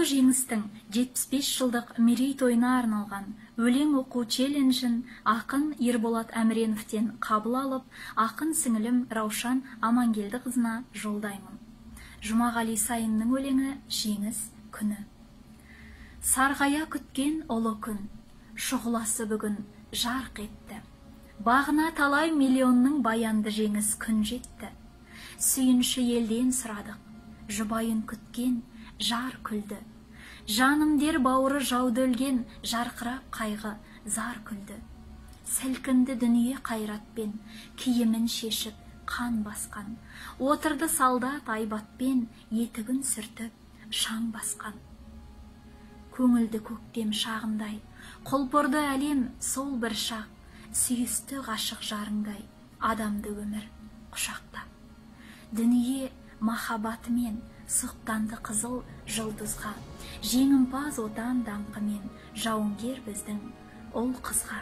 Ұлы жеңістің 75 жылдық мерейтойына арналған өлең оқу челленджін ақын Ерболат Әміреновтен қабыл алып, ақын сіңілім Раушан Амангелдіқызына жолдаймын. Жұмағали Сайынның өлеңі «Жеңіс күні». Сарғая күткен ұлы күн, шұғыласы бүгін жарқ етті. Бағына талай миллионның баянды жеңіс күн жетті. Сүйінші елден сұрадық, жұбайын күткен жар күлді. Жаным дер бауыры жауды өлген, жарқырап қайғы зар күлді. Сілкінді дүние қайратпен, киімін шешіп қан басқан. Отырды солдат айбатпен, етігін сүртіп шаң басқан. Көңілді көктем шағындай, құлпырды әлем сол бір шақ, сүйісті ғашық жарындай, адамды өмір құшақтап. Дүние махаббатымен сұқтанды қызыл жұлдызға, жеңімпаз отан даңқымен жауынгер біздің ұл қызға.